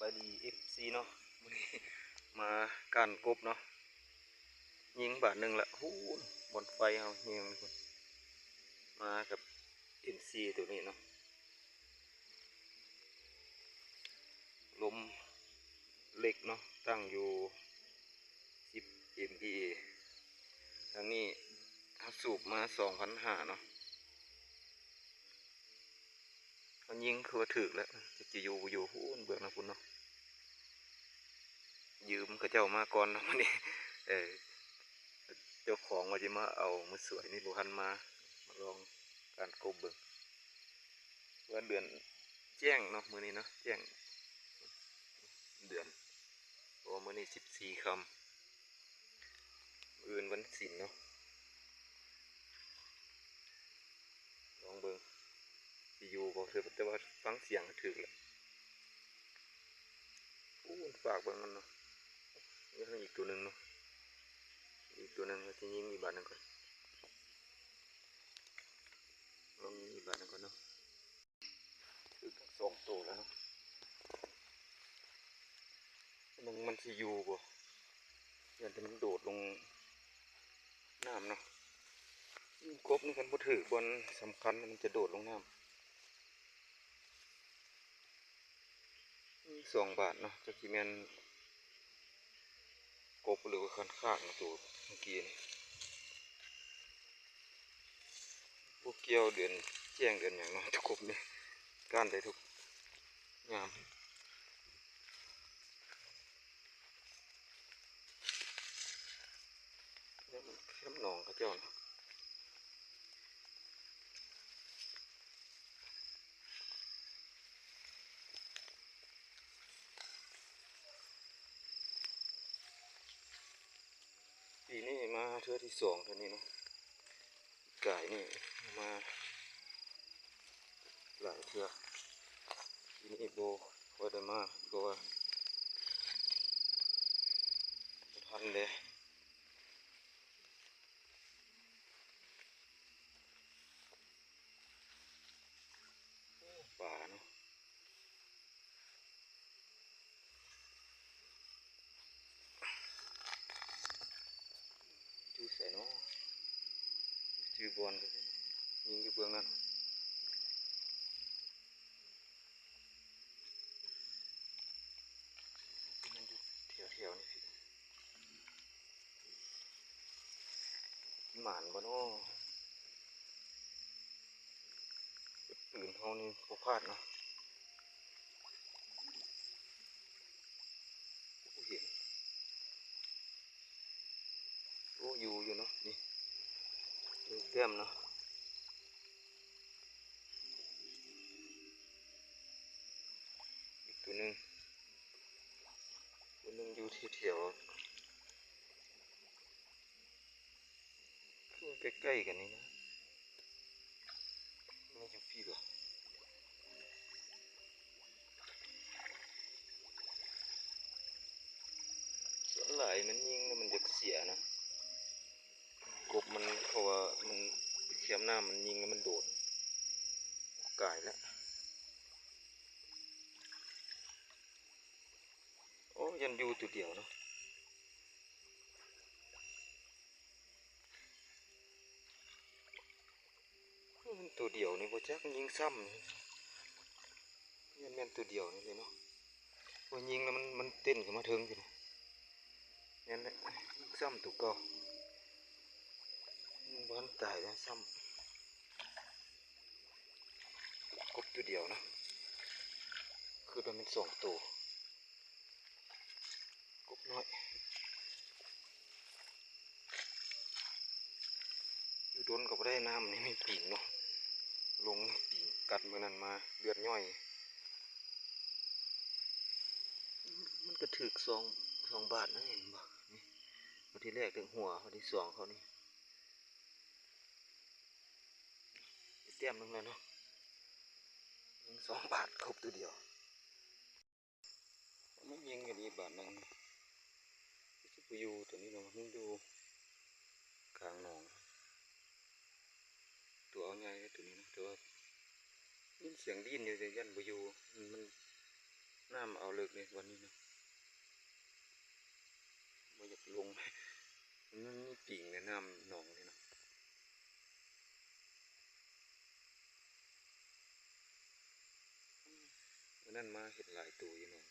ບາຍດີ ເອັຟຊີ ເນາະ, ມື້ນີ້ມາກ້ານກົບເນາະ, ຍິງບາດໜຶ່ງລະ ພຸ້ນ ບ່ອນໄຟເຮົາຍິງພຸ້ນ, ມາກັບ ເອັມຊີ ໂຕນີ້ເນາະ, ລົມເລັກເນາະ, ຕັ້ງຢູ່ ສິບ ເອັມ ພີ ເອ ທາງນີ້ເຮົາສູບມາ ສອງພັນຫ້າ ເນາະ. ມັນຍິງຄືວ່າຖືກແລ້ວ, ຈັກຊິຢູ່ບໍ່ຢູ່ ພຸ້ນ ເບື້ອງນັ້ນພຸ້ນເນາະ, ຢືມເຂົາເຈົ້າມາກ່ອນເນາະມື້ນີ້. ເອີ ເຈົ້າຂອງວ່າຊິມາເອົາມາສວຍ ນີ້ບໍ່ທັນມາ, ມາລອງການກົບເບິ່ງ. ວ່າເດືອນແຈ້ງເນາະ ມື້ນີ້ເນາະ, ແຈ້ງເດືອນ ເພາະວ່າມື້ນີ້ ສິບສີ່ ຄ່ຳ, ມື້ອື່ນວັນສິນເນາະ. ລອງເບິ່ງຊິຢູ່ບໍ່, ແຕ່ວ່າຟັງສຽງຖືກແລ້ວ. ໂອ້ ມັນຝາກເບິ່ງມັນເນາະ, ຍັງອີກໂຕໜຶ່ງເນາະ, ອີກໂຕໜຶ່ງ. ຊິຍິງອີກບາດໜຶ່ງກ່ອນ, ລອງຍິງອີກບາດໜຶ່ງກ່ອນເນາະ. ຖືກທັງສອງໂຕແລ້ວເນາະ, ເບິ່ງມັນຊິຢູ່ບໍ່, ຢ້ານແຕ່ມັນໂດດລົງນ້ຳເນາະ. ຍິງກົບນີ້ ຄັນບໍ່ຖືກບ່ອນສຳຄັນ ມັນຈະໂດດລົງນ້ຳ. ສອງບາດເນາະ, ຈັກຊິແມ່ນ ກົບ ຫຼືວ່າຄັນຄາກເນາະ ໂຕເມື່ອກີ້ນີ້. ບໍ່ກ່ຽວເດືອນແຈ້ງເດືອນຫຍັງເນາະ, ຕົວກົບນີ້ກ້ານໄດ້ທຸກຍາມ. ແຄມໜອງເຂົາເຈົ້າເນາະ. ປີນີ້ມາເທື່ອທີສອງເທື່ອນີ້ເນາະ, ກາຍນີ້ມາຫຼາຍເທື່ອ, ປີນີ້ບໍ່ຄ່ອຍໄດ້ມາ ເພາະວ່າບໍ່ທັນເດ້. ໂອ້ ປາເນາະ, ຢູ່ໃສເນາະ, ຈື່ບ່ອນກັນ ຍິງຢູ່ເບື້ອງນັ້ນ. ມັນຢູ່ແຖວໆນີ້ ໝານບໍ່ເນາະ? ປືນເຮົານີ້ບໍ່ພາດເນາະ. ບໍ່ເຫັນ. ໂອ້ ຢູ່ ຢູ່ເນາະ ນີ້ ໜຶ່ງແຕ້ມເນາະ. ອີກຕົວໜຶ່ງ ຕົວໜຶ່ງຢູ່ແຖວໆ ຄືໃກ້ໆກັນນີ້ນະ. ມັນຢູ່ພີ້ຫວາ? ສ່ວນຫຼາຍມັນຍິງແລ້ວມັນຢາກເສຍນະ ກົບມັນ ເພາະວ່າມັນໄປແຄມນ້ຳ ມັນຍິງແລ້ວມັນໂດດກາຍແລ້ວ. ໂອ້ ຢ້ານຢູ່ຕົວດຽວເນາະ. ມັນຕົວດຽວນີ້ບໍ່ຈັກ ຍິງຊ້ຳນີ້ ແມ່ນ ແມ່ນຕົວດຽວນີ້ເດເນາະ. ວ່າຍິງແລ້ວມັນ ມັນເຕັ້ນຂຶ້ນມາເທິງຊີ້ນະ. ແມ່ນແຫຼະ ຍິງຊ້ຳຕົວເກົ່າ ມັນບໍ່ທັນຕາຍ ຍັງຊ້ຳ. ກົບຕົວດຽວນະ ຄືວ່າແມ່ນສອງໂຕ. ກົບນ້ອຍ ຢູ່ດົນກໍບໍ່ໄດ້ ນ້ຳນີ້ມີປີງເນາະ ລົງປີງກັດມື້ນັ້ນມາເລືອດຍ້ອຍ. ມັນກໍຖືກສອງ ສອງບາດນັ້ນ ເຫັນບໍ່? ນີ້ ບາດທີແລກຖືກຫົວ ບາດທີສອງເຂົານີ້ ແຕ້ມໜຶ່ງແລ້ວເນາະ ຍິງສອງບາດ ກົບຕົວດຽວ. ມັນຍິງຢູ່ນີ້ບາດໜຶ່ງ ຄືຊິບໍ່ຢູ່ຕົວນີ້ເນາະ ມັນຢູ່ກາງໜອງ. ຕົວເອົາໃຫຍ່ຕົວນີ້ນະ ແຕ່ວ່າຍິນສຽງດີ້ນຢູ່ ແຕ່ຢ້ານບໍ່ຢູ່ ມັນ ນ້ຳເອົາເລິກ ເລີຍວັນນີ້ນະ ບໍ່ຢາກລົງ ມັນມີປີງໃນນ້ຳໜອງນີ້ນະ. ມື້ນັ້ນມາເຫັນຫຼາຍໂຕຢູ່ໜອງ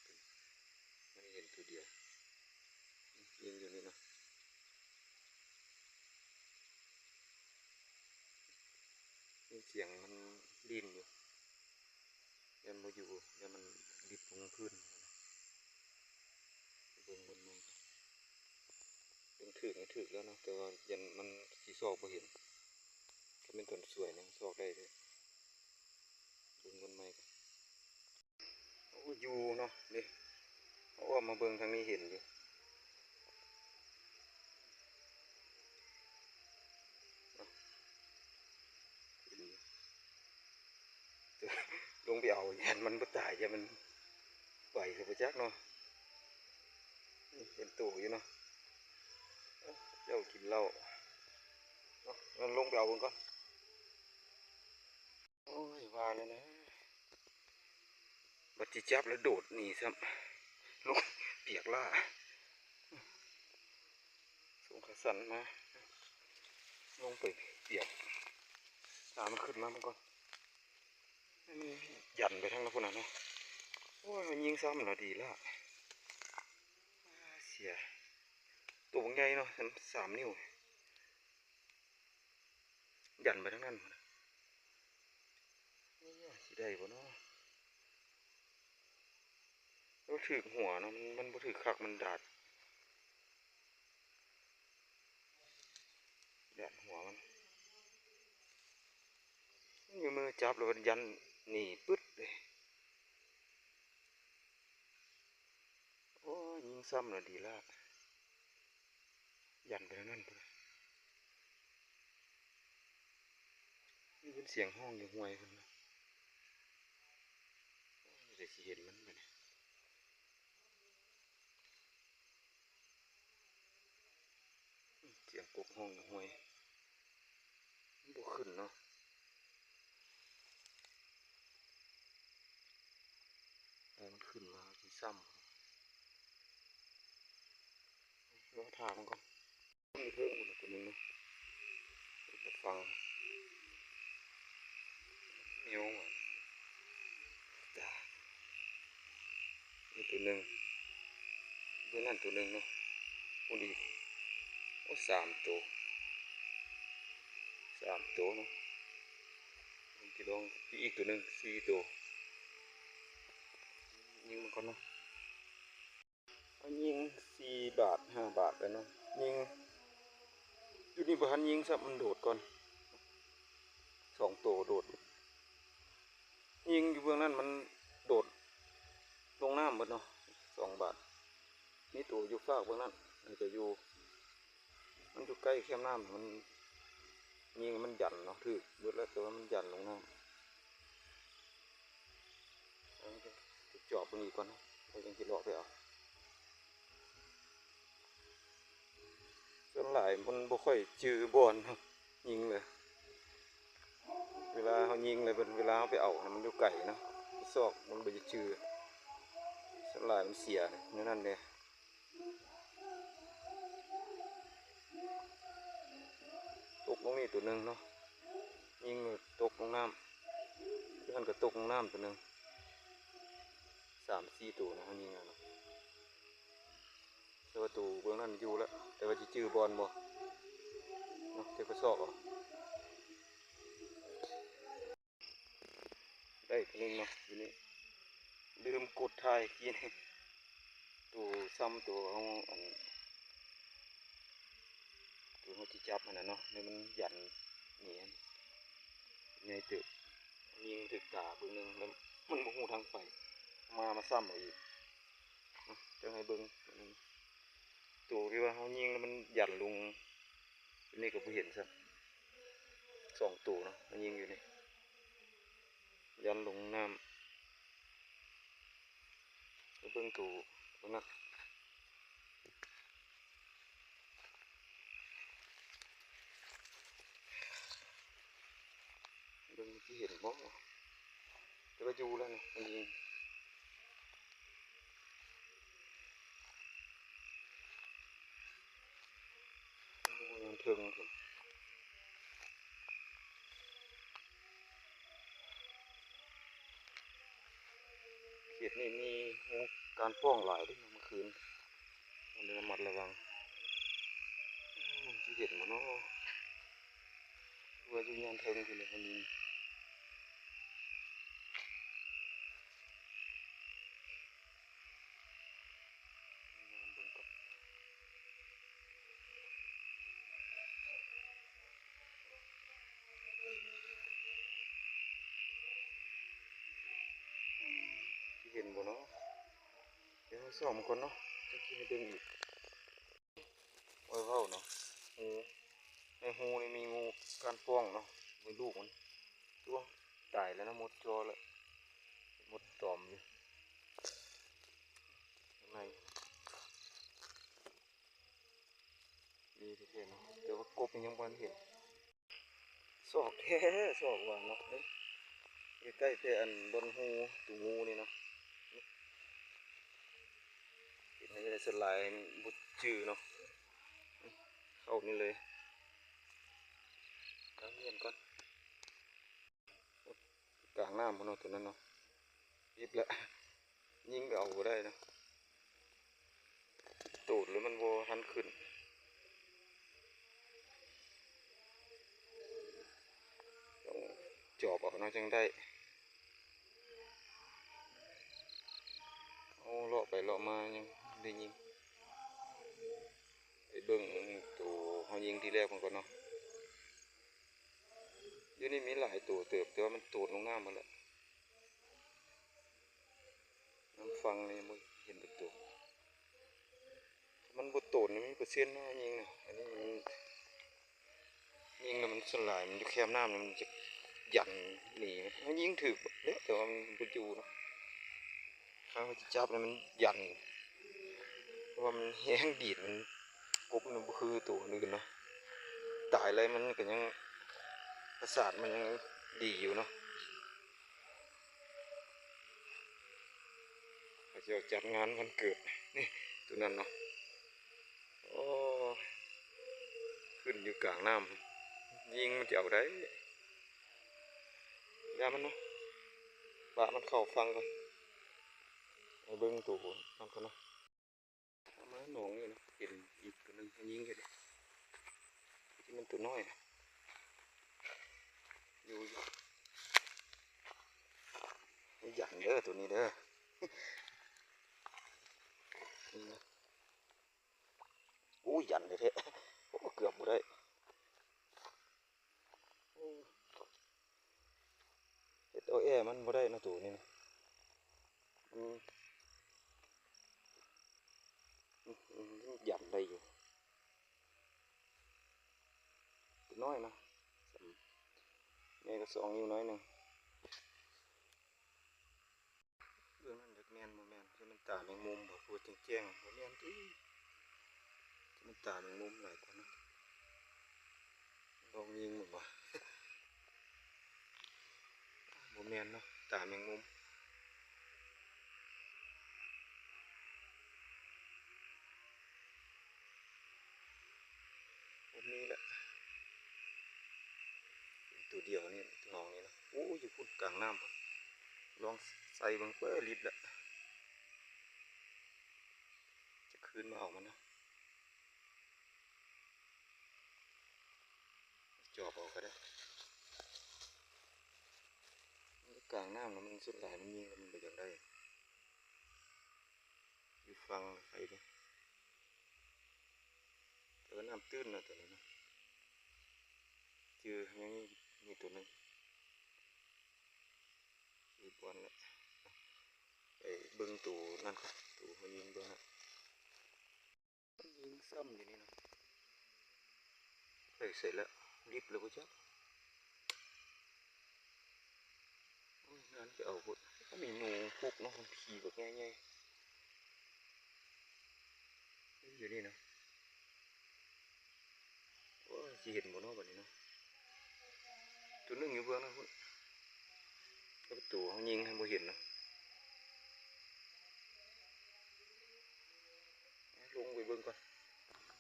ມື້ນີ້ເຫັນໂຕດຽວ ຍິງຢູ່ນີ້ເນາະ. ຍິນສຽງມັນດີ້ນຢູ່ ຢ້ານບໍ່ຢູ່ ຢ້ານມັນດິບລົງພື້ນ. ເບິ່ງ ເບິ່ງ ເບິ່ງ ເບິ່ງຖືກນີ້ຖືກແລ້ວເນາະ ແຕ່ວ່າຢ້ານມັນຊິຊອກບໍ່ເຫັນ. ຄັນແມ່ນຕອນສວຍນີ້ຊອກໄດ້ເດ້. ເບິ່ງ ເບິ່ງໃໝ່ກ່ອນ. ໂອ້ ຢູ່ເນາະ ນີ້ ເຮົາອອກມາເບິ່ງທາງນີ້ເຫັນຢູ່. ລົງໄປເອົາ ຢ້ານມັນບໍ່ຕາຍ ຢ້ານມັນໄປແລ້ວບໍ່ຈັກເນາະ. ເຫັນໂຕຢູ່ເນາະ ເຈົ້າກິນເຫຼົ້າເນາະ. ລອງລົງໄປເອົາເບິ່ງກ່ອນ. ໂອ້ຍ ວ່າແລ້ວນະ ບັດຊິຈັບແລ້ວໂດດໜີຊ້ຳ ລົງປຽກລ້າ ສົ່ງຂາສັ້ນມາ ລົງໄປປຽກ ຖ້າມັນຂຶ້ນມາເບິ່ງກ່ອນ. ມັນຢັນໄປທາງນັ້ນພຸ້ນນະເນາະ. ໂອ້ຍ ຍິງຊ້ຳລະດີລະ ເສຍ ໂຕບັກໃຫຍ່ເນາະ ສາມ ສາມນິ້ວ. ຢັນໄປທາງນັ້ນພຸ້ນນະ ໂອ້ຍ ຊິໄດ້ບໍ່ເນາະ. ໂອ້ ຖືກຫົວເນາະ ມັນ ມັນບໍ່ຖືກຄັກ ມັນດາດ ດາດຫົວມັນ. ມືຈັບແລ້ວມັນຢັນໜີປຶດເດ້. ໂອ້ຍ ຍິງຊ້ຳລະດີລະ ຢັນໄປທາງນັ້ນພຸ້ນນະ. ມີເປັນສຽງຮ້ອງຢູ່ຫ້ວຍພຸ້ນນະ. ໂອ້ຍ ໄດ້ຊິເຫັນມັນບາດນີ້. ສຽງກົບຮ້ອງຢູ່ຫ້ວຍ ມັນບໍ່ຂຶ້ນເນາະ. ໃຫ້ມັນຂຶ້ນມາຊິຊ້ຳ ລໍຖ້າມັນກ່ອນ. ມີເພີ່ມອີກໂຕໜຶ່ງເນາະ ໄປຟັງ ແມວຫວາ ຕາ ມີໂຕໜຶ່ງ ເບິ່ງນັ້ນໂຕໜຶ່ງເນາະ. ພຸ້ນອີກ ໂອ້ ສາມໂຕ ສາມໂຕເນາະ. ມັນຊິລອງ ອີກໂຕໜຶ່ງ ສີ່ໂຕ. ຍິງມັນກ່ອນເນາະ. ເຮົາຍິງສີ່ບາດ ຫ້າບາດແລ້ວເນາະ. ຍິງຢູ່ນີ້ບໍ່ທັນຍິງຊ້ຳ ມັນໂດດກ່ອນ ສອງໂຕໂດດ. ຍິງຢູ່ເບື້ອງນັ້ນມັນໂດດລົງນ້ຳເບິດເນາະ ສອງບາດ. ມີໂຕຢູ່ຟາກເບື້ອງນັ້ນ ອາດຈະຢູ່ ມັນຢູ່ໃກ້ແຄມນ້ຳ ມັນ ຍິງມັນຢັນເນາະ ຖືກເບິດແລ້ວ ແຕ່ວ່າມັນຢັນລົງນ້ຳ. ເອົາ ຈອບເບິ່ງອີກກ່ອນ ເຮົາຈັ່ງຊິເລາະໄປເອົາ. ສ່ວນຫຼາຍມັນບໍ່ຄ່ອຍຈື່ບ່ອນເນາະ ຍິງເລີຍ. ເວລາເຮົາຍິງແລ້ວ ເວລາເຮົາໄປເອົານະ ມັນຢູ່ໄກເນາະ ຊອກມັນບໍ່ຢາກຈື່. ສ່ວນຫຼາຍມັນເສຍແນວນັ້ນເດ້. ຕົກລົງນີ້ໂຕໜຶ່ງເນາະ ຍິງຕົກລົງນ້ຳ ຢູ່ຫັ້ນກໍຕົກລົງນ້ຳໂຕໜຶ່ງ ສາມສີ່ໂຕນະ ເຮົາຍິງເອົາເນາະ. ແຕ່ວ່າໂຕເບື້ອງນັ້ນຢູ່ແລ້ວ ແຕ່ວ່າຊິຈື່ບ່ອນບໍ່ເນາະ ເຈັບກະຊອກເອົາ. ໄດ້ໂຕໜຶ່ງເນາະ ຢູ່ນີ້ ລືມກົດຖ່າຍກີ້ນີ້ ໂຕຊ້ຳໂຕເຮົາ ອັນ ໂຕເຮົາຊິຈັບຫັ້ນນະເນາະ ແລ້ວມັນຢັນໜີ ໃຫຍ່ເຕີບ ຍິງຖືກຕາເບິ່ງໜຶ່ງ ແລ້ວມັນບໍ່ຮູ້ທາງໄປ ມາ ມາຊ້ຳເອົາອີກເນາະ. ຈັ່ງໃຫ້ເບິ່ງ ໂຕທີ່ວ່າເຮົາຍິງແລ້ວມັນຢັນລົງ ນີ້ກໍບໍ່ເຫັນຊ້ຳ ສອງໂຕເນາະ ມາຍິງຢູ່ນີ້ ຢັນລົງນ້ຳ. ໄປເບິ່ງໂຕເບິ່ງນັ້ນ ເບິ່ງຊິເຫັນບໍ່ ແຕ່ວ່າຢູ່ແລ້ວນີ້ ມັນຍິງ ເຂດນີ້ມີງູການປ້ອງຫຼາຍເດ້ເມື່ອຄືນ, ຕ້ອງໄດ້ລະມັດລະວັງ. ອືມ ຊິເຫັນບໍ່ເນາະ? ວ່າຢູ່ຍານເທິງພຸ້ນແຫຼະ ມັນຍິງ. ຊິເຫັນບໍ່ເນາະ? ດຽວເຮົາສ່ອງມັນກ່ອນເນາະ ຈັ່ງຊິໃຫ້ເບິ່ງອີກ. ໂອ້ຍ ເວົ້າເນາະ ໂອ້ ໃນຮູນີ້ມີງູການປ້ອງເນາະ, ເບິ່ງລູກມັນ ຕົວະ ຕາຍແລ້ວນະ, ໝົດຈໍແລ້ວ ໝົດຕອມຢູ່ຂ້າງໃນ. ມີແທ້ໆເນາະ ແຕ່ວ່າກົບນີ້ຍັງບໍ່ທັນເຫັນ. ຊອກແທ້ ຊອກວ່າເນາະ ໃກ້ໆແຕ່ອັນບ່ອນຮູຕູງູນີ້ເນາະ. ເຫັນໃນສະໄລບໍ່ຈື່ເນາະ ເຂົ້ານີ້ເລີຍ. ເອົາເມນກ່ອນ. ກາງນ້ຳພຸ້ນເນາະ ໂຕນັ້ນເນາະ, ຕິດແລ້ວ ຍິງກໍເອົາບໍ່ໄດ້ເນາະ, ໂຕດແລ້ວມັນບໍ່ທັນຂຶ້ນ. ຕ້ອງຈອບເອົາເນາະ ຈັ່ງໄດ້. ເອົາ ເລາະໄປເລາະມາຍັງໄດ້ຍິງ. ໄປເບິ່ງໂຕເຮົາຍິງທີແລກມັນກ່ອນເນາະ. ຢູ່ນີ້ມີຫຼາຍໂຕເຕີບ ແຕ່ວ່າມັນໂຕດລົງນ້ຳໝົດແລ້ວ. ນ້ຳຝັ່ງນີ້ຍັງບໍ່ເຫັນເປັນໂຕ. ມັນບໍ່ໂຕດນີ້ມີເປີເຊັນເນາະ ຍິງນະ. ອັນນີ້ມັນ ຍິງແລ້ວມັນສ່ວນຫຼາຍມັນຢູ່ແຄມນ້ຳ ມັນຈະຢັນໜີ. ເຮົາຍິງຖືກເດ້ ແຕ່ວ່າມັນບໍ່ຢູ່ເນາະ. ຂ້າເຮົາຈະຈັບແລ້ວມັນຢັນ ເພາະວ່າມັນແຮງດີດ ມັນກົບ ມັນບໍ່ຄືໂຕອື່ນເນາະ. ຕາຍແລ້ວມັນກໍຍັງ ປະສາດມັນຍັງດີຢູ່ເນາະ. ເຂົາເຈົ້າຈັດງານວັນເກີດ ນີ້ ໂຕນັ້ນເນາະ. ໂອ້ ຂຶ້ນຢູ່ກາງນ້ຳ ຍິງມັນຊິເອົາໄດ້. ຢ່າມັນເນາະ ປະມັນເຂົ້າຝັ່ງກ່ອນ. ໄປເບິ່ງໂຕນັ້ນກ່ອນເນາະ. ເອົາມາໜອງນີ້ເນາະ ເຫັນອີກໂຕໜຶ່ງ ເຮົາຍິງຢູ່ເດ້ ທີ່ມັນໂຕນ້ອຍນະ ຢູ່ ຢູ່ ມັນຢັນເດີ ໂຕນີ້ເດີ. ນີ້ນະ ໂອ້ ຢັນແທ້ໆ ໂອ້ ເກືອບບໍ່ໄດ້. ໂອ້ ເຮັດເອົາແອມັນບໍ່ໄດ້ນະ ໂຕນີ້ນະ. ອືມ ອືມ ອືມ ຍັງຢຳໄດ້ຢູ່ ໂຕນ້ອຍນະ. ແມ່ກໍສອງນິ້ວໜ້ອຍໜຶ່ງ. ເບື້ອງນັ້ນຈັກແມ່ນບໍ່ແມ່ນ ຄືມັນຕາແມງມຸມບໍ່ ຄືວ່າແຈ້ງໆ ບໍ່ແມ່ນຕິ ຄືມັນຕາແມງມຸມຫຼາຍກວ່າເນາະ. ລອງຍິງເບິ່ງວ່າ ບໍ່ແມ່ນເນາະ ຕາແມງມຸມ. ບໍ່ມີລະ ເປັນໂຕດຽວນີ້ ໜອງນີ້ນະ. ໂອ້ ຢູ່ພຸ້ນກາງນ້ຳພຸ້ນ ລອງໃສ່ເບິ່ງ. ເອີ ລິດລະ ຈະຄືນມາເອົາມັນນະ. ຈອບເອົາກໍໄດ້ ກາງນ້ຳນະ ມັນສຸດຫຼາຍ ມັນຍິງແລ້ວມັນບໍ່ຢາກໄດ້. ຢູ່ຝັ່ງໄກເດ້ ແຕ່ວ່ານ້ຳຕື້ນນະ ໂຕນີ້ນະ. ຈື່ ຍັງມີ ມີໂຕໜຶ່ງ ຢູ່ບ່ອນລະ ໄປເບິ່ງໂຕນັ້ນກ່ອນ ໂຕເຮົາຍິງເບິ່ງນະ. ມັນຍິງຊ້ຳຢູ່ນີ້ນະ ໄປໃສລະ ລິບແລ້ວບໍ່ຈັກ. ໂອ້ຍ ງານໄປເອົາພຸ້ນ ມັນມີໜູປຸກເນາະ ມັນຂີ່ບັກໃຫຍ່ໆ ຢູ່ນີ້ນະ. ໂອ້ຍ ຊິເຫັນບໍ່ເນາະບັດນີ້ເນາະ. ໂຕໜຶ່ງຢູ່ເບື້ອງນັ້ນພຸ້ນ ແຕ່ວ່າໂຕເຮົາຍິງຫັ້ນບໍ່ເຫັນເນາະ. ລົງໄປເບິ່ງກ່ອນ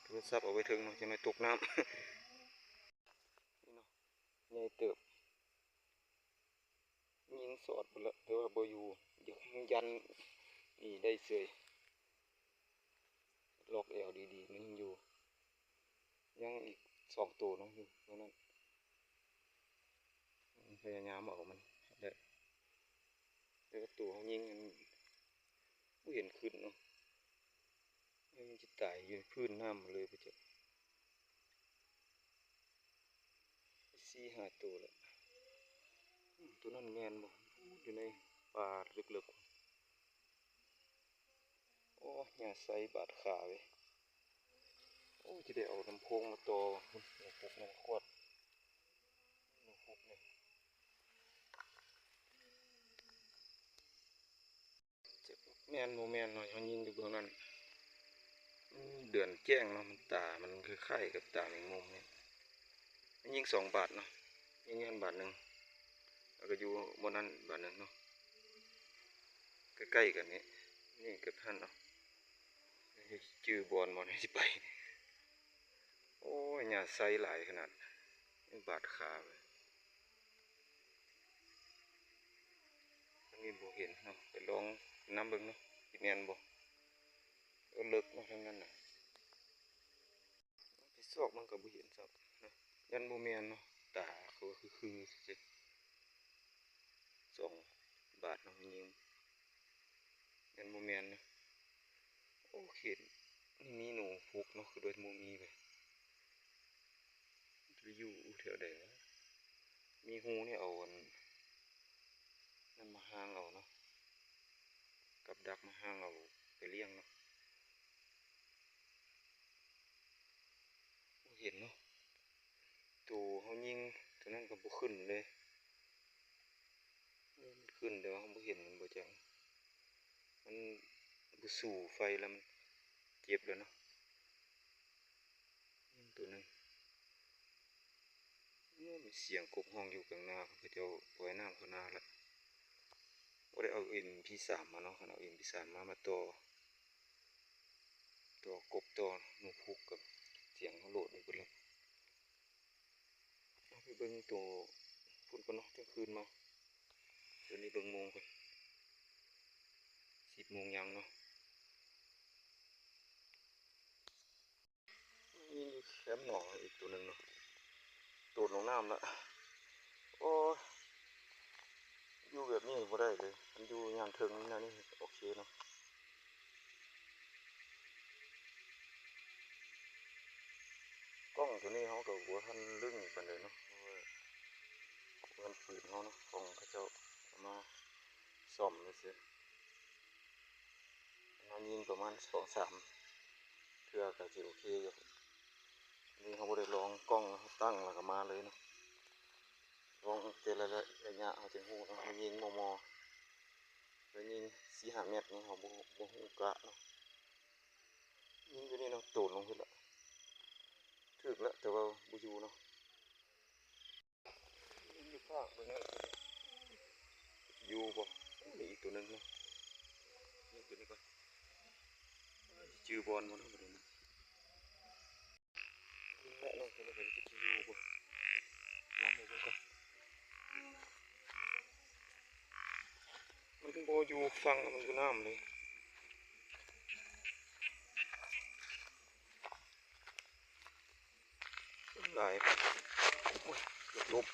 ໂທລະສັບເອົາໄວ້ເທິງເນາະ ຈັກໜ້ອຍຕົກນ້ຳ. ນີ້ເນາະ ໃຫຍ່ເຕີບ. ຍິງສອດພຸ້ນລະ ແຕ່ວ່າບໍ່ຢູ່. ຢາກຍັນນີ້ໄດ້ເສີຍ. ລັອກແອວດີໆ ມັນຍັງຢູ່ ຍັງອີກສອງໂຕເນາະ ຢູ່ເທົ່ານັ້ນ. ພະຍາຍາມເອົາມັນໄດ້ ແຕ່ວ່າໂຕເຮົາຍິງນັ້ນບໍ່ເຫັນຂຶ້ນເນາະ. ມັນຈະຕາຍຢູ່ພື້ນນ້ຳເລີຍບໍ່ຈັກ. ສີ່ຫ້າໂຕແລ້ວ. ອືມ ໂຕນັ້ນແມ່ນບໍ່? ຢູ່ໃນປ່າເລິກໆ. ໂອ້ ຫຍ້າໄຊບາດຂາເວີຍ. ໂອ້ ຈະໄດ້ເອົາລຳໂພງມາຕໍ່ພຸ້ນ ໜູພຸກ ໜູຂວດ ໜູພຸກນີ້. ຈັກແມ່ນບໍ່ແມ່ນເນາະ ເຮົາຍິງຢູ່ເບື້ອງນັ້ນ ມັນເດືອນແຈ້ງເນາະ ມັນຕາມັນຄ້າຍໆກັບຕາແມງມຸມນີ້. ຍິງສອງບາດເນາະ ຍິງຢູ່ຫັ້ນບາດໜຶ່ງ ແລ້ວກໍຢູ່ບ່ອນນັ້ນບາດໜຶ່ງເນາະ ໃກ້ໆກັນນີ້ ນີ້ກັບຫັ້ນເນາະ. ຈື່ບ່ອນບໍ່ນີ້ຊິໄປ. ໂອ້ຍ ຫຍ້າໄຊຫຼາຍຂະໜາດ ບາດຂາເວີຍ. ອັນນີ້ບໍ່ເຫັນເນາະ ໄປລອງນຳເບິ່ງເນາະ ຊິແມ່ນບໍ່. ເອີ ເລິກເນາະ ທາງນັ້ນນະ ໄປຊອກມັນກໍບໍ່ເຫັນຊ້ຳນະ. ຢ້ານບໍ່ແມ່ນເນາະ ຕາຄືໆ ຊື່ໆ. ສອງບາດເນາະ ຍິງ ແມ່ນບໍ່ແມ່ນນະ. ໂອ້ ເຂດນີ້ມີໜູພຸກເນາະ ຄືໂດຍບໍ່ມີເວີຍ. ໄປຢູ່ແຖວໃດວະ? ມີຮູນີ້ ເອົາອັນນັ້ນມາຮ່າງເອົາເນາະ ກັບດັກມາຮ່າງເອົາໄປລ້ຽງເນາະ. ບໍ່ເຫັນເນາະ ໂຕເຮົາຍິງໂຕນັ້ນກໍບໍ່ຂຶ້ນເລີຍ. ເອີ ມັນຂຶ້ນ ແຕ່ວ່າເຮົາບໍ່ເຫັນມັນບໍ່ຈັກ ມັນບໍ່ສູ້ໄຟແລ້ວ ມັນເຈັບແລ້ວເນາະ. ໂຕໜຶ່ງ ໂອ້ ມີສຽງກົບຮ້ອງຢູ່ກາງນາ ເຂົາເຈົ້າປ່ອຍນ້ຳເຂົ້ານາແລ້ວ. ບໍ່ໄດ້ເອົາເອັມພີສາມມາເນາະ ຄັນເອົາເອັມພີສາມມາ ມາຕໍ່ ຕໍ່ກົບ ຕໍ່ໜູພຸກ ກັບສຽງເຮົາໂຫຼດໄປເບິດແລ້ວ. ເຮົາໄປເບິ່ງໂຕພຸ້ນກ່ອນເນາະ ຈັ່ງຄືນມາ. ດຽວນີ້ເບິ່ງໂມງກ່ອນ ສິບໂມງຍັງເນາະ. ມີຢູ່ແຄມໜອງອີກໂຕໜຶ່ງເນາະ ໂດດລົງນ້ຳລະ. ໂອ້ຍ ຢູ່ແບບນີ້ບໍ່ໄດ້ເລີຍ ຄັນຢູ່ຍາມເທິງແນວນີ້ໂອເຄເນາະ. ກ້ອງໂຕນີ້ເຮົາກໍບໍ່ທັນລຶ້ງປານໃດເນາະ ເພາະວ່າມັນປືນເຮົາເນາະ ຂອງເຂົາເຈົ້າເອົາມາສ້ອມຊື່ໆ. ເຮົາຍິງປະມານສອງສາມເທື່ອກໍຊິໂອເຄຢູ່. ນີ້ເຮົາບໍ່ໄດ້ລອງກ້ອງ ເຮົາຕັ້ງແລ້ວກໍມາເລີຍເນາະ. ລອງແຕ່ລະໄລຍະເຮົາຈຶ່ງຮູ້ເນາະ ເຮົາຍິງມໍ່ໆ ໄດ້ຍິງສີ່ຫ້າແມັດນີ້ ເຮົາບໍ່ ບໍ່ຮູ້ກະເນາະ. ຍິງຢູ່ນີ້ເນາະ ໂດດລົງພຸ້ນລະ ຖືກລະ ແຕ່ວ່າບໍ່ຢູ່ເນາະ. ຢູ່ພາກເບິ່ງນັ້ນ ຢູ່ບໍ່? ໂອ້ ມີອີກໂຕໜຶ່ງເນາະ ຍິງໂຕນີ້ກ່ອນ ຈື່ບ່ອນບໍ່ເນາະ ບໍ່ໄດ້ເນາະ. ຍິງແລ້ວເນາະ ໂຕນີ້ກໍຈັກຊິຢູ່ບໍ່ ລອງເບິ່ງກ່ອນ. ມັນບໍ່ຢູ່ຝັ່ງ ມັນຢູ່ນ້ຳເລີຍ. ຫຼາຍ ໂອ້ຍ ເກືອບຫຼົບ.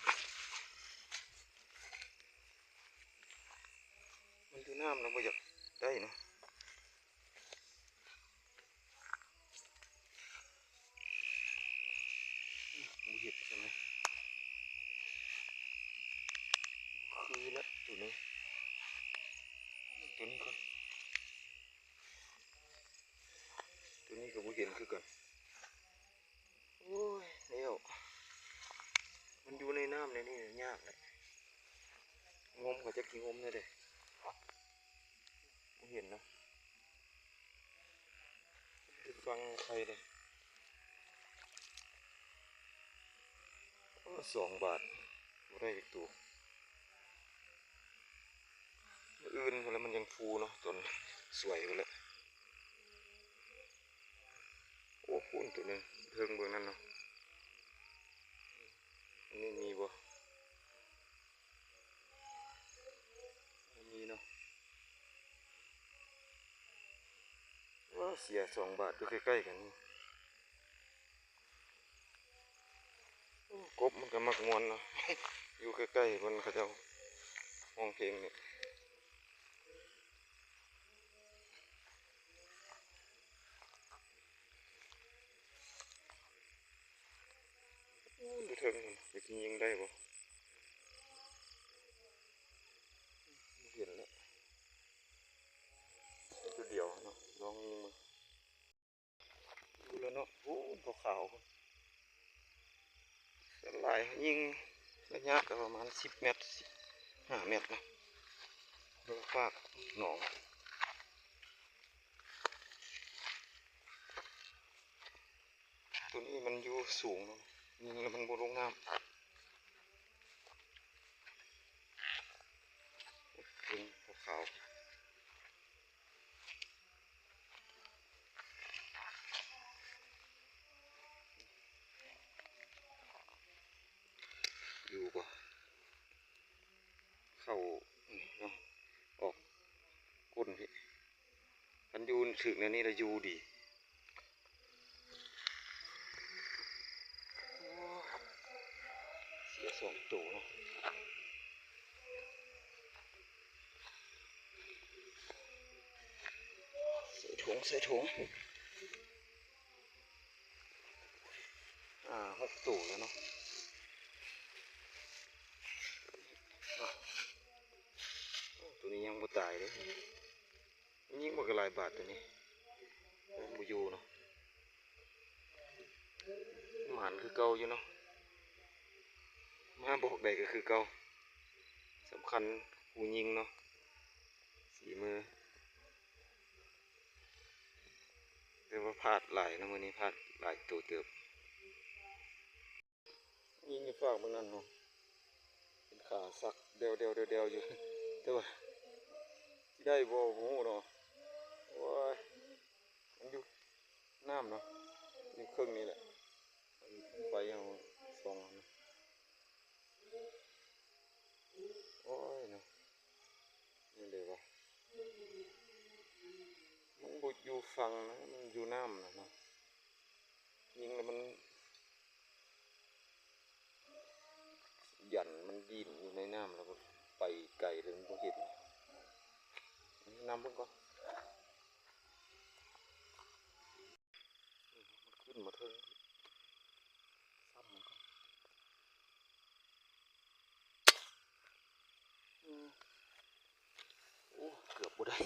ມັນຢູ່ນ້ຳນະ ບໍ່ຢາກໄດ້ນະ. ບໍ່ເຫັນໃຊ່ໄໝ? ຄືລະ ໂຕນີ້ ໂຕນີ້ກ່ອນ. ໂຕນີ້ກໍບໍ່ເຫັນຄືກັນ. ໂອ້ຍ ແລ້ວ ມັນຢູ່ໃນນ້ຳແນວນີ້ຍາກແຫຼະ. ງົມກໍຈັກຊິງົມແນວໃດ ບໍ່ເຫັນນະ. ຢູ່ຝັ່ງໄທເດ້. ໂອ້ ສອງບາດ ບໍ່ໄດ້ຈັກໂຕ. ມື້ອື່ນພຸ້ນລະ ມັນຍັງຟູເນາະ ຕອນສວຍພຸ້ນລະ. ໂອ້ ພຸ້ນໂຕໜຶ່ງ ເທິງເບິ່ງນັ້ນເນາະ. ອັນນີ້ມີບໍ່? ບໍ່ມີເນາະ. ເສຍສອງບາດ ຢູ່ໃກ້ໆກັນ. ໂອ້ ກົບມັນກໍມັກມ່ວນເນາະ ຢູ່ໃກ້ໆເພິ່ນ ເຂົາເຈົ້າຮ້ອງເພງນີ້. ໂອ້ ຢູ່ເທິງພຸ້ນ ຈະຍິງໄດ້ບໍ່? ບໍ່ເຫັນແລ້ວ ຕົວດຽວເນາະ ລອງຍິງເບິ່ງ. ຢູ່ແລ້ວເນາະ ໂອ້ ຂາວໆ ສ່ວນຫຼາຍຍິງໄລຍະກໍປະມານສິບແມັດ ສິບຫ້າແມັດນະ ໂດຍປາກໜອງ. ຕົວນີ້ມັນຢູ່ສູງເນາະ ຍິງແລ້ວມັນບໍ່ລົງນ້ຳ ເປັນຂາວໆ. ຢູ່ບໍ່ ເຂົ້ານີ້ເນາະ ອອກກົ້ນພີ້ ຄັນຢູ່ຖືກແນວນີ້ລະຢູ່ດີ. ໂອ້ ເສຍສອງໂຕເນາະ ໃສ່ຖົງ ໃສ່ຖົງ. ອ່າ ຫົກໂຕແລ້ວເນາະ ໂອ້ ໂຕນີ້ຍັງບໍ່ຕາຍເດ້ ຍິງບໍ່ກະຫຼາຍບາດໂຕນີ້ ບໍ່ຢູ່ເນາະ. ໝານຄືເກົ່າຢູ່ເນາະ ມາບອກໄດ້ກໍຄືເກົ່າ ສຳຄັນຜູ້ຍິງເນາະ ສີມື. ແຕ່ວ່າພາດຫຼາຍເນາະ ມື້ນີ້ພາດຫຼາຍໂຕເຕີບ. ຍິງຢູ່ຟາກເບິ່ງນັ້ນເນາະ ເປັນຂາສັກແດວໆໆໆຢູ່ ແຕ່ວ່າຊິໄດ້ບໍ່ບໍ່ຮູ້ເນາະ. ໂອ້ຍ ມັນຢູ່ນ້ຳເນາະ ຢູ່ເຄິ່ງນີ້ແຫຼະ ໄຟເຮົາສ່ອງ. ໂອ້ຍເນາະ ນີ້ເດ້ວ່າ ມັນບໍ່ຢູ່ຝັ່ງນະ ມັນຢູ່ນ້ຳນະເນາະ ຍິງແລ້ວມັນຢັນ ມັນດີ້ນຢູ່ໃນນ້ຳ ແລ້ວກໍໄປໄກເລີຍ ມັນບໍ່ເຫັນ. ນຳເບິ່ງກ່ອນ ມັນຂຶ້ນມາເທິງ ຊ້ຳມັນກ່ອນ. ອືມ ໂອ້ ເກືອບບໍ່ໄດ້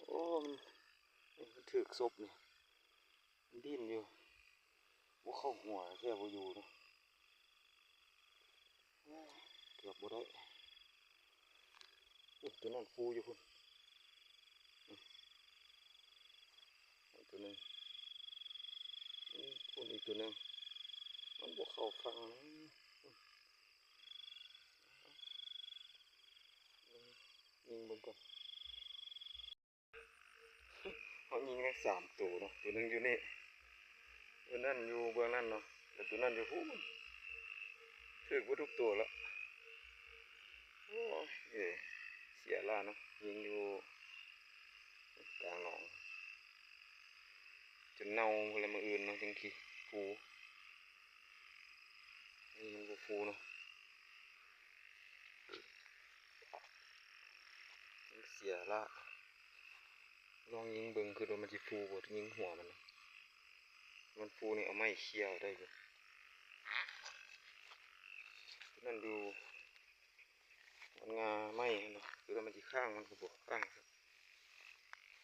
ໂອ້ ມັນ ນີ້ມັນຖືກສົບນີ້ ມັນດີ້ນຢູ່ ບໍ່ເຂົ້າຫົວແທ້ ບໍ່ຢູ່ເນາະ. ເກືອບບໍ່ໄດ້ ໂອ້ ຕົວນັ້ນຟູຢູ່ພຸ້ນ ອືມ ຕົວໜຶ່ງ ອືມ ພຸ້ນອີກຕົວໜຶ່ງ ມັນບໍ່ເຂົ້າຝັ່ງນະ ອືມ ຍິງເບິ່ງກ່ອນ. ເຮົາຍິງໄດ້ສາມໂຕເນາະ ໂຕໜຶ່ງຢູ່ນີ້ ໂຕນັ້ນຢູ່ເບື້ອງນັ້ນເນາະ ແລ້ວໂຕນັ້ນຢູ່ພຸ້ນ ຖືກເບິດທຸກໂຕລະ. ໂອ້ຍ ເອີ ເສຍຫຼາຍເນາະ ຍິງຢູ່ກາງໜອງ ຈົນເນົ່າພຸ້ນແຫຼະ ມື້ອື່ນເນາະ ຈັ່ງຊິຟູ ນີ້ມັນບໍ່ຟູເນາະ. ມັນເສຍລະ ລອງຍິງເບິ່ງ ຄິດວ່າມັນຊິຟູບໍ່ ຍິງຫົວມັນ ມັນຟູນີ້ເອົາໄມ້ເຄຍໄດ້ຢູ່ ຕົວນັ້ນຢູ່ ມັນງາໄມ້ຫັ້ນນະ ຄືວ່າມັນຊິຄ້າງ ມັນກໍບໍ່ຄ້າງ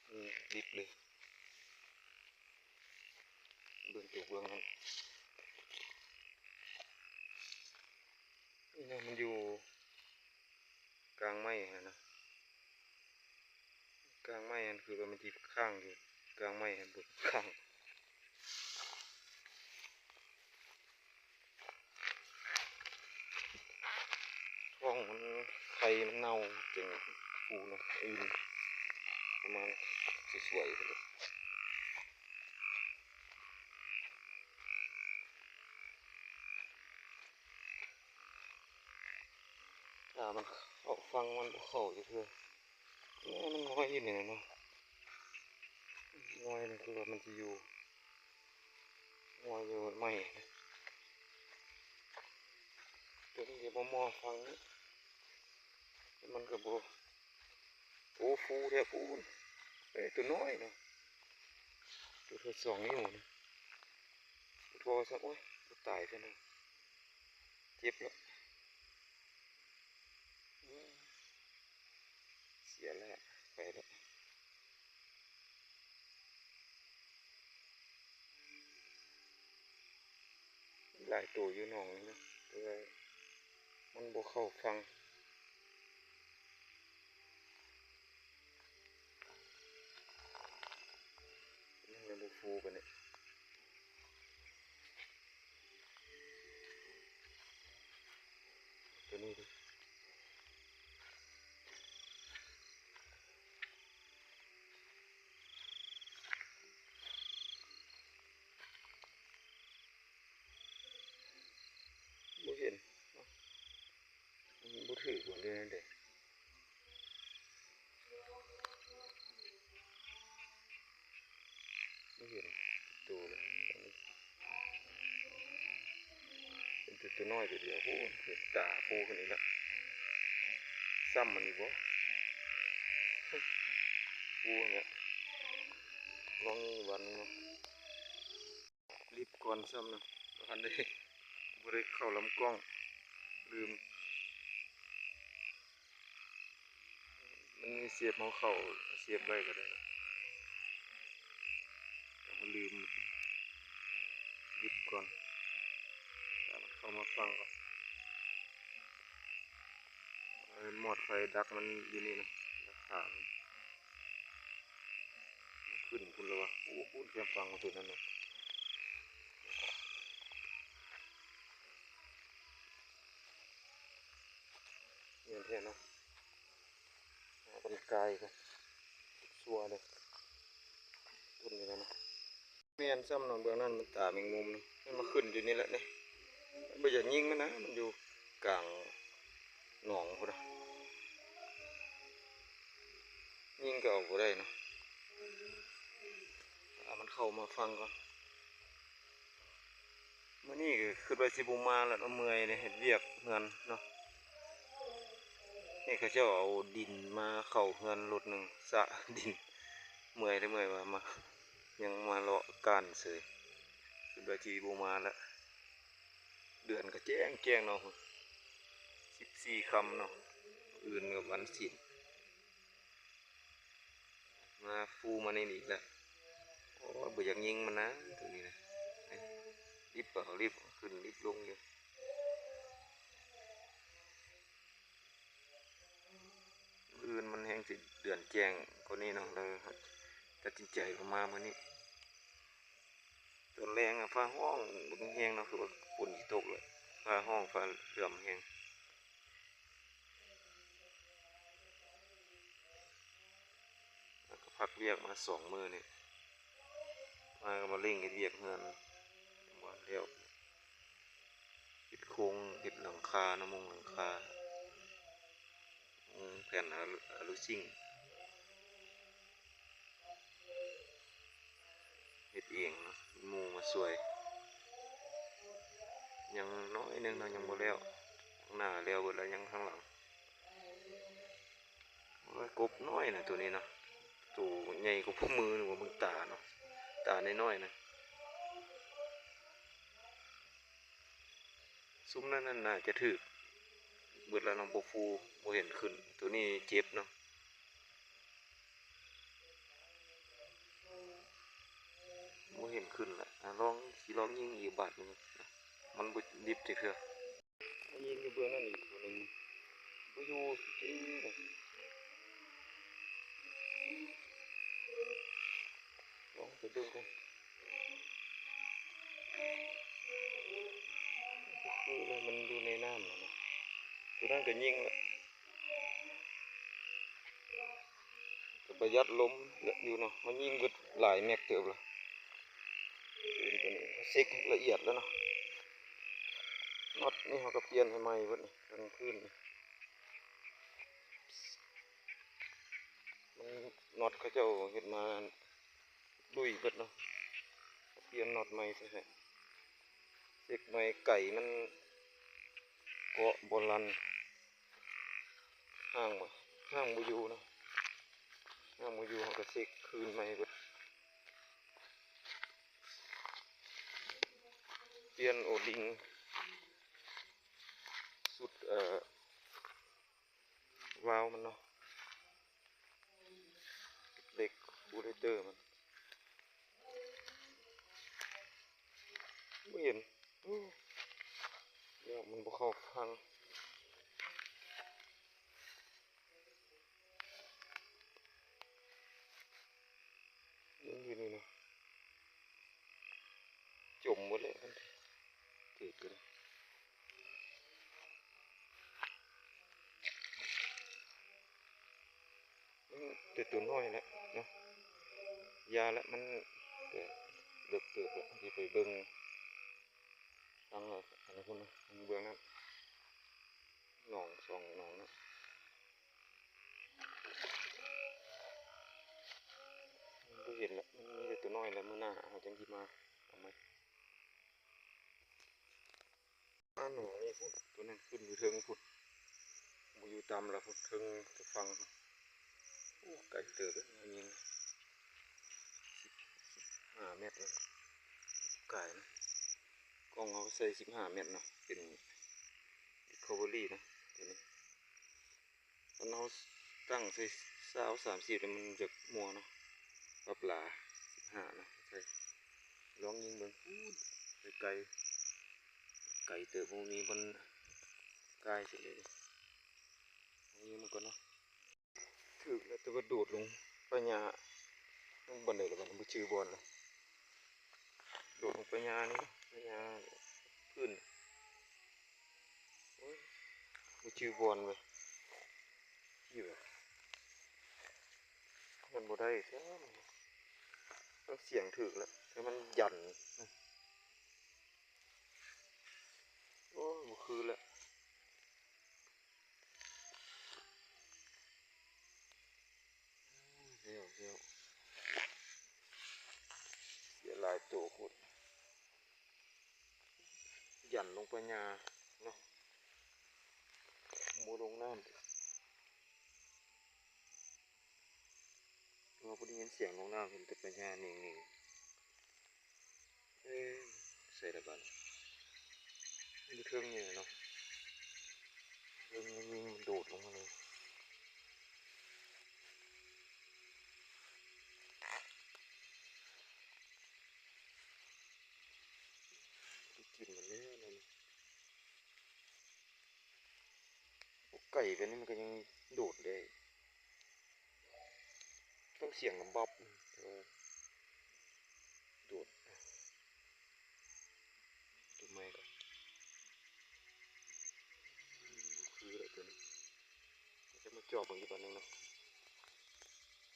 ອືມ ດິບເລີຍ. ເບິ່ງຕົວເບື້ອງນັ້ນ ນີ້ນະ ມັນຢູ່ກາງໄມ້ຫັ້ນນະ ກາງໄມ້ຫັ້ນ ຄືວ່າມັນຊິຄ້າງຢູ່ ກາງໄມ້ຫັ້ນບໍ່ຄ້າງ. ທ້ອງມັນ ໄຂ່ມັນເນົ່າ ຈຶ່ງຟູເນາະ ອື່ນປະມານສວຍໆພຸ້ນແຫຼະ. ຖ້າມັນເຂົ້າຝັ່ງ ມັນບໍ່ເຂົ້າຈັກເທື່ອ. ໂອ້ ມັນງອຍຢູ່ນີ້ນະເນາະ ງອຍນີ້ຄືວ່າມັນຊິຢູ່ ງອຍຢູ່ໄມ້ ຕົວນີ້ບໍ່ມໍ່ຝັ່ງນີ້ ມັນກໍບໍ່ ໂອ້ ຟູແທ້ ປູ້ນ ເອີ ຕົວນ້ອຍເນາະ ຕົວເທົ່າສອງນິ້ວນີ້ ໂທ້ ໂອ້ຍ ຕາຍຊະເນາະ ເຈັບແລ້ວ ອືມ ເສຍແລ້ວ ໄປແລ້ວ. ຫຼາຍໂຕຢູ່ໜອງນີ້ນະ ແຕ່ວ່າມັນບໍ່ເຂົ້າຝັ່ງ ຍັງບໍ່ຟູປານໃດ ຕົວນີ້ເດ້ ບໍ່ເຫັນ ບໍ່ຖືກບໍ່ ຫຼືແນວໃດ ບໍ່ເຫັນໂຕເລີຍ ເຫັນແຕ່ຕົວນ້ອຍຕົວດຽວ ໂອ້ ເຫັນຕາໂຜຂຶ້ນອີກແລ້ວ ຊ້ຳມັນຢູ່ບໍ່ ໂອ້ ເນຍ ລອງຍິງບາດໜຶ່ງເນາະ. ລິບກ່ອນຊ້ຳນະ ບໍ່ທັນໄດ້ ບໍ່ໄດ້ເຂົ້າລຳກ້ອງ ລືມ ມັນມີເຊບ ເຮົາເຂົ້າເຊບໄວ້ກໍໄດ້ ເຮົາລືມ ລິບກ່ອນ ຖ້າມັນເຂົ້າມາຝັ່ງກ່ອນ ເອີ ມອດໄຟດັກມັນຢູ່ນີ້ນະ ດັກຂາມັນ. ຂຶ້ນພຸ້ນແລ້ວວະ ໂອ້ ພຸ້ນແຄມຝັ່ງຕົວນັ້ນນະ ແມ່ນແທ້ເນາະ ຫາກັນກາຍກັນຊົ່ວເດ້ ຕົ້ນນີ້ນະ ແມ່ນຊ້ຳເນາະ ເບື້ອງນັ້ນມັນຕາແມງມຸມນະ ມັນມາຂຶ້ນຢູ່ນີ້ແຫຼະນີ້ ບໍ່ຢາກຍິງມັນນະ ມັນຢູ່ກາງໜອງພຸ້ນນະ ຍິງກໍເອົາບໍ່ໄດ້ເນາະ ຖ້າມັນເຂົ້າມາຝັ່ງກ່ອນ ມື້ນີ້ກໍຄິດວ່າຊິບໍ່ມາແລ້ວເນາະ ເມື່ອຍເດ້ ເຮັດວຽກເຮືອນເນາະ ນີ້ເຂົາເຈົ້າເອົາດິນມາເຂົ້າເຮືອນລົດໜຶ່ງ ສະດິນ ເມື່ອຍເດ້ ເມື່ອຍວ່າມາ ຍັງມາເລາະກ້ານເສີຍ ຄິດວ່າຊິບໍ່ມາລະ ເດືອນກໍແຈ້ງໆເນາະ ສິບສີ່ຄ່ຳເນາະ ອື່ນກໍວັນສິນ ມາຟູມາໃນນີ້ອີກລະ ໂອ້ຍ ບໍ່ຢາກຍິງມັນນະ ໂຕນີ້ນະ ລິບເອົາລິບຂຶ້ນລິບລົງຢູ່ ມື້ອື່ນມັນແຮ່ງຊິເດືອນແຈ້ງກວ່ານີ້ເນາະ ເລີຍຕັດສິນໃຈອອກມາມື້ນີ້ ຕອນແລງອະຟ້າຮ້ອງບັກແຮງເນາະ ຄືວ່າຝົນຊິຕົກແລ້ວ ຟ້າຮ້ອງຟ້າເຫຼື້ອມແຮງ ແລ້ວກໍພັກວຽກມາສອງມື້ນີ້ ມາກໍມາເລັ່ງເຮັດວຽກເຮືອນ ຍັງບໍ່ແລ້ວ ເຮັດໂຄງ ເຮັດຫຼັງຄາເນາະ ມຸງຫຼັງຄາ ມຸງແຜ່ນອາລູຊິງ ເຮັດເອງເນາະ ມີໝູ່ມາຊ່ວຍ ຍັງໜ້ອຍໜຶ່ງເນາະ ຍັງບໍ່ແລ້ວ ທາງໜ້າແລ້ວເບິດແລ້ວ ຍັງທາງຫຼັງ ໂອ້ຍ ກົບນ້ອຍນະໂຕນີ້ເນາະ ໂຕໃຫຍ່ກວ່າໂປ້ມື ຫຼືວ່າເບິ່ງຕາເນາະ ຕານ້ອຍໆນະ. ຊຸມນັ້ນນະໜ້າຈະຖືກເບິດລະເນາະ ບໍ່ຟູ ບໍ່ເຫັນຂຶ້ນ ໂຕນີ້ເຈັບເນາະ ບໍ່ເຫັນຂຶ້ນລະ ອາ ລອງ ຊິລອງຍິງອີກບາດໜຶ່ງ ມັນບໍ່ດິບຈັກເທື່ອ ຍິງຢູ່ເບື້ອງນັ້ນອີກໂຕໜຶ່ງ ບໍ່ຢູ່ຕິ ລອງໄປເບິ່ງກ່ອນ ຄືມັນຢູ່ໃນນ້ຳຫັ້ນນະ ຕົວນັ້ນກໍຍິງລະ ກໍປະຢັດລົມຢູ່ເນາະ ເຮົາຍິງເບິດຫຼາຍແມັກເຕີບລະ ເຊັກໃຫ້ລະອຽດແລ້ວເນາະ ນັອດນີ້ເຮົາກໍປ່ຽນໃຫ້ໃໝ່ເບິດນີ້ ທັງພື້ນນີ້. ນັອດເຂົາເຈົ້າເຮັດມາລຸຍເບິດເນາະ, ປ່ຽນນັອດໃໝ່ໃສ່ໃຫ້ ເຊັກໃໝ່ ໄກ່ມັນເກາະບໍ່ລັ່ນ ຫ້າງບໍ່ ຫ້າງບໍ່ຢູ່ເນາະ, ຫ້າງບໍ່ຢູ່ ເຮົາກໍເຊັກຄືນໃໝ່ເບິດ. ປ່ຽນໂອລິງ ຊຸດ ເອີ ວາວມັນເນາະ, ເຫຼັກບູເຣເຕີມັນ ບໍ່ເຫັນ. ໂອ້ ແລ້ວມັນບໍ່ເຂົ້າທາງ. ມັນຢູ່ນີ້ນະ, ຈົມໝົດແລ້ວ ມັນຖືກຢູ່ນະ. ອືມ ແຕ່ຕົວນ້ອຍແຫຼະເນາະ, ຢ່າລະ ມັນກໍເລິກເຕີບແລ້ວ. ຊິໄປເບິ່ງທາງອັນນັ້ນພຸ້ນນະ, ເບື້ອງນັ້ນ ໜອງສອງໜອງນະ. ບໍ່ເຫັນລະ, ມັນມີແຕ່ຕົວນ້ອຍລະ, ມື້ໜ້າເຮົາຈັ່ງຊິມາເອົາໃໝ່. ມາໜອງນີ້ພຸ້ນ, ຕົວນັ້ນຂຶ້ນຢູ່ເທິງພຸ້ນ, ບໍ່ຢູ່ຕ່ຳລະພຸ້ນ, ເທິງຝັ່ງ. ໂອ້ ໄກເຕີບເດ້ ຍິງ ສິບຫ້າແມັດເດ້ ກາຍນະ. ກ້ອງເຮົາໃສ່ສິບຫ້າແມັດເນາະ, ເປັນ Recovery ນະ ຕົວນີ້. ຄັນເຮົາຕັ້ງໃສ່ຊາວ ສາມສິບ ມັນຈະມົວເນາະ, ປັບຫຼາສິບຫ້ານະ. ໃສ່ ລອງຍິງເບິ່ງ ໄກໆ ໄກເຕີບ, ບໍ່ມີບ່ອນກາຍຊິເລີຍ. ຍິງມັນກ່ອນເນາະ. ຖືກແລ້ວ ແຕ່ວ່າໂດດລົງປ່າຫຍ້າ ມັນບ່ອນໃດລະ ມັນບໍ່ຈື່ບ່ອນລະ. ໂດດລົງປ່າຫຍ້ານີ້ ປ່າຫຍ້າພື້ນ. ໂອ້ຍ ບໍ່ຈື່ບ່ອນເວີຍ. ຢູ່ແບບ ມັນບໍ່ໄດ້ແທ້. ຕ້ອງສຽງຖືກແລ້ວ ແຕ່ມັນຢັນ. ໂອ້ຍ ບໍ່ຄືແລ້ວ. ແລ້ວ ແລ້ວ ເສຍຫຼາຍໂຕໂພດ. ຢັນລົງໄປຫຍ້າເນາະ, ບໍ່ລົງນ້ຳ. ເຮົາບໍ່ໄດ້ຍິນສຽງລົງນ້ຳ, ເຫັນແຕ່ໄປຫຍ້ານິ່ງໆ. ເອີ ໃສລະບາດນີ້? ຢູ່ເທິງນີ້ແຫຼະເນາະ, ເທິງນີ້ຍິງໂດດລົງມາເລີຍ. ໄດ້ກິນມັນແລ້ວນັ້ນ. ໂອ້ ໄກ່ແບບນີ້ມັນກໍຍັງໂດດໄດ້. ຕ້ອງສຽງລຳບັບ ເອີ ໂດດ. ຕົ້ນໄມ້ກໍ ອືມ ບໍ່ຄືແລ້ວຕົວນີ້. ຈະມາຈອບເບິ່ງອີກບາດໜຶ່ງເນາະ.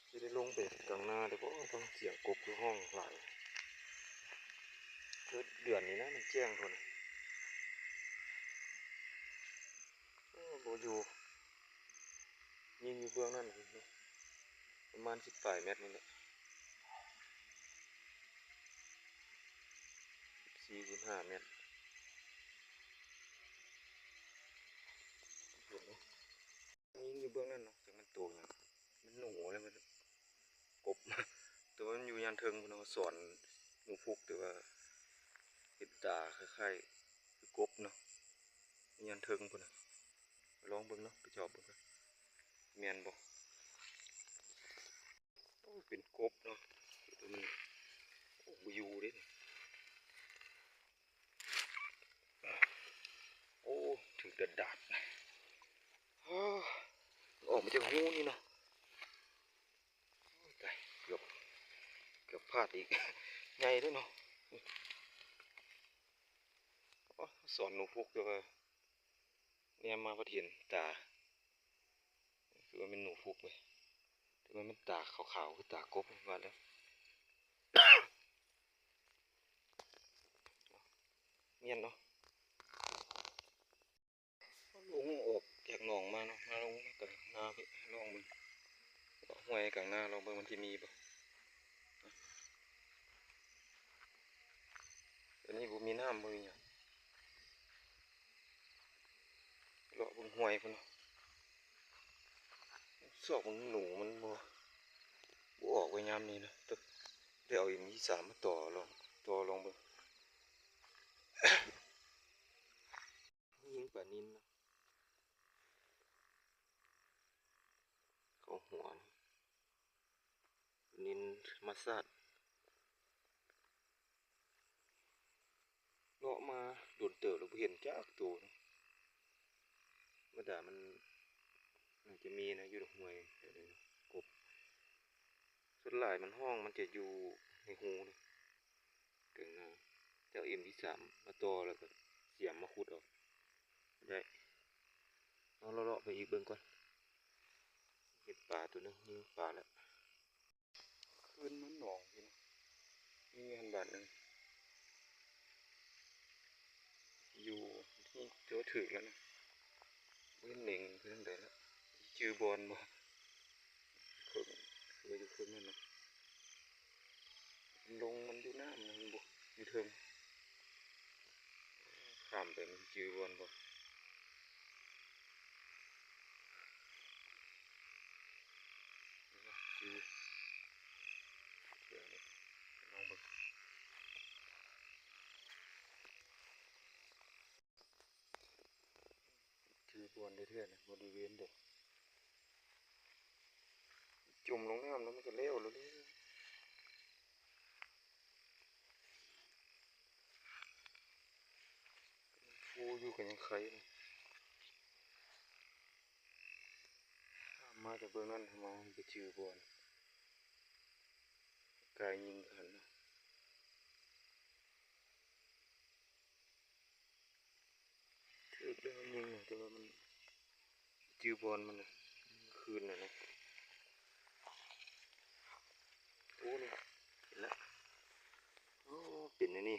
ຊິໄດ້ລົງໄປກາງນາໄດ້ບໍ່? ຟັງສຽງກົບຄືຮ້ອງຫຼາຍ. ຄືເດືອນນີ້ນະ ມັນແຈ້ງໂພດ. ເອີ ບໍ່ຢູ່. ຍິງຢູ່ເບື້ອງນັ້ນ ປະມານສິບປາຍແມັດນີ້ແຫຼະ, ສິບສີ່ ສິບຫ້າແມັດ. ຍິງຢູ່ເບື້ອງນັ້ນເນາະ, ຈັກແມ່ນໂຕຫຍັງ, ແມ່ນໜູ ຫຼືແມ່ນກົບ. ແຕ່ວ່າມັນຢູ່ຍານເທິງພຸ້ນເນາະ, ສອນໜູພຸກ ແຕ່ວ່າເຫັນຕາຄ້າຍໆຄືກົບເນາະ. ຍານເທິງພຸ້ນນະ, ລອງເບິ່ງເນາະ, ໄປຈອບເບິ່ງກ່ອນ ແມ່ນບໍ່. ໂອ້ ເປັນກົບເນາະ, ມັນ ໂອ້ ບໍ່ຢູ່ເດ້. ໂອ້ ຖືກດາດໆ. ໂອ້ ອອກມາຈາກຮູນີ້ເນາະ. ໂອ້ຍ ຕາຍ ເກືອບ ເກືອບພາດອີກ. ໃຫຍ່ເດ້ເນາະ. ໂອ້ ສອນໜູພຸກ ແຕ່ວ່າແນມມາພັດເຫັນຕາ ຄືວ່າແມ່ນໜູພຸກເວີຍ, ແຕ່ວ່າແມ່ນຕາຂາວໆ ຄືຕາກົບ ວ່າແລ້ວ. ແມ່ນເນາະ. ລົງອອກຈາກໜອງມາເນາະ, ມາລົງມາກັບນາພີ້ ລອງເບິ່ງ. ຫ້ວຍກາງນາ ລອງເບິ່ງມັນຊິມີບໍ່. ອັນນີ້ບໍ່ມີນ້ຳ ບໍ່ມີຫຍັງ. ເລາະເບິ່ງຫ້ວຍພຸ້ນເນາະ. ຊອກເບິ່ງໜູມັນບໍ່ ບໍ່ອອກໄວ້ຍາມນີ້ນະ. ຕ້ອງໄດ້ເອົາເອັມຊາມມາຕໍ່ລອງ ຕໍ່ລອງເບິ່ງ. ຍິງປານິນນະ ເຂົ້າຫົວນະ ປານິນທຳມະຊາດ. ເລາະມາດົນເຕີບແລ້ວ ບໍ່ເຫັນຈັກໂຕນະ. ທຳມະດາມັນ ມັນຈະມີນະ ຢູ່ໃນຫ້ວຍແຖວນີ້ນະ ກົບ. ສ່ວນຫຼາຍມັນຮ້ອງ ມັນຈະຢູ່ໃນຮູນີ້ ເຖິງນະ. ຈະເອົາເອັມຊາມມາຕໍ່ ແລ້ວກໍສຽມມາຂຸດເອົາໄດ້. ເຮົາເລາະໆໄປອີກເບິ່ງກ່ອນ. ເຫັນປາໂຕໜຶ່ງ ຍິງປາແລ້ວ. ຄືນມາໜອງຢູ່ນະ ມີອັນບາດໜຶ່ງ ຢູ່ທີ່ໂຕຖືກແລ້ວນະ. ບໍ່ເຫັນເໜັງໄປທາງໃດລະ ຈື່ບ່ອນບໍ່. ເຄິ່ງ ຄືວ່າຢູ່ເຄິ່ງນັ້ນນະ. ມັນລົງ ມັນຢູ່ນ້ຳນະ ມັນບໍ່ຢູ່ເທິງ. ຂ້າມໄປ ມັນຈື່ບ່ອນບໍ່? ຈື່ ລອງເບິ່ງ ຈື່ບ່ອນເດ້ ເທື່ອນີ້ ບໍລິເວນເດ້ ຈົມລົງນ້ຳແລ້ວ ມັນກໍແລ້ວແລ້ວເດ້. ມັນຟູຢູ່ກໍຍັງໄຄນະ. ຂ້າມມາຈາກເບື້ອງນັ້ນ ມາໄປຈື່ບ່ອນ ກາຍຍິງກັນນະ. ຖືກແລ້ວຍິງນະ ແຕ່ວ່າມັນ ຈື່ບ່ອນມັນນະ ຄືນນະນະ. ໂອ້ ນີ້ເຫັນລະ. ໂອ້ ເປັນແນວນີ້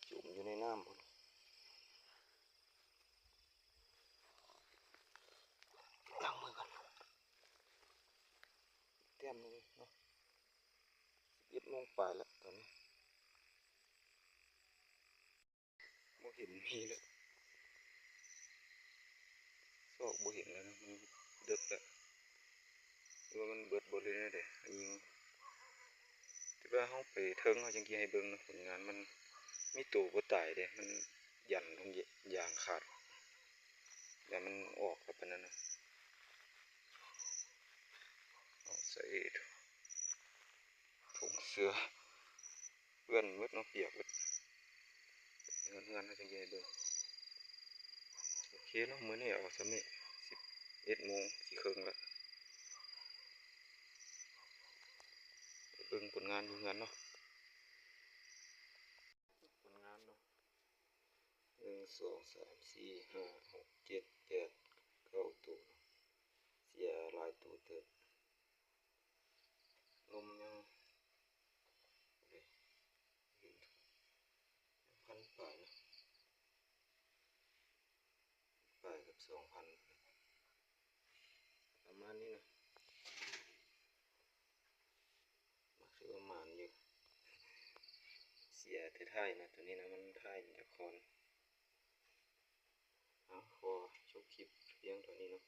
ຈົມຢູ່ໃນນ້ຳພຸ້ນ. ລ້າງມືກ່ອນ. ແຕ້ມໜຶ່ງເນາະ ສິບເອັດໂມງປາຍແລ້ວຕອນນີ້. ບໍ່ເຫັນມີແລ້ວ ຊອກບໍ່ເຫັນແລ້ວນະ ມັນເດິກແລ້ວ. ຫຼືວ່າມັນເບິດບໍ່ ຫຼືແນວໃດ ຍິງ. ແຕ່ວ່າເຮົາໄປເທິງ ເຮົາຈັ່ງຊິໃຫ້ເບິ່ງເນາະ ຜົນງານມັນ. ມີໂຕບໍ່ຕາຍເດ້ ມັນຢັນຖົງຢາງຂາດ ແລ້ວມັນອອກແບບນັ້ນນະ. ເອົາໃສ່ຖົງເສື້ອ ເປື້ອນໝົດເນາະ ປຽກໝົດ. ເຮືອນ ເຮືອນເຮົາຈັ່ງຊິໃຫ້ເບິ່ງ. ໂອເຄເນາະ ມື້ນີ້ເອົາສ່ຳນີ້ ສິບເອັດໂມງຊິເຄິ່ງລະ. ໄປເບິ່ງຜົນງານຢູ່ເຮືອນເນາະ ຜົນງານເນາະ. ໜຶ່ງ ສອງ ສາມ ສີ່ ຫ້າ ຫົກ ເຈັດ ແປດ ເກົ້າໂຕເນາະ. ເສຍຫຼາຍໂຕເຕີບ. ລົມຍັງ ເອີ ພັນປາຍເນາະ ປາຍເກືອບສອງພັນ ປະມານນີ້ນະ. ຖືວ່າໝານຢູ່ ເສຍແຕ່ທ້າຍນະ ໂຕນີ້ນະ ມັນທ້າຍມັນຈະຄອນ. ເອົາ ຂໍຈົບຄລິບພຽງເທົ່ານີ້ເນາະ.